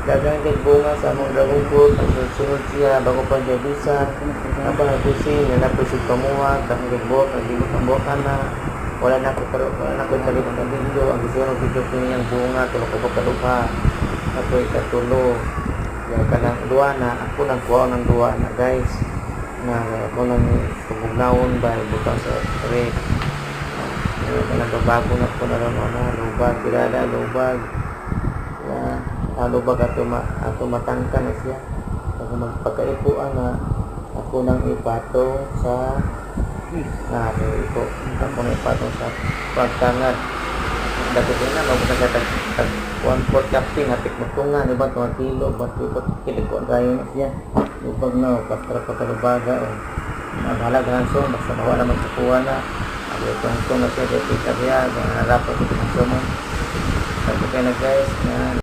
Daghan kay bunga sa among dragon fruit. Ang sunod siya, bago pa siya bisa. Apa na kusin, na napusid pamuha, daghan kay buhok, ang libot ang buhok na. Wala na ko pero wala na ko kalit ang video. Ang gusto video kini ang bunga, tulo ko kaduha. Ako ikatulo. Ya kanang duha na ako nang kuha ng duha na, guys. Na ako nang pabugnawon ba butang sa ref. Kanang bago na ko na ron na lubag, kilala lubag. Ya, lubag ato ma ato matangka na siya. Pag magpagkaipo ana, ako nang ipatong sa na ito ako nang ipatong sa pagtangad. Dako na mabuta sa tag tag 1/4 captain hapit mo tunga ni ba 2 kilo ba tipot kilo ko kayo na siya. Lubag na pastra pa kalubaga o naghalagahan, so basta mawala magkukuha na ako itong na siya kay kita siya narapot ito ng sumo. Sabi kayo na, guys, na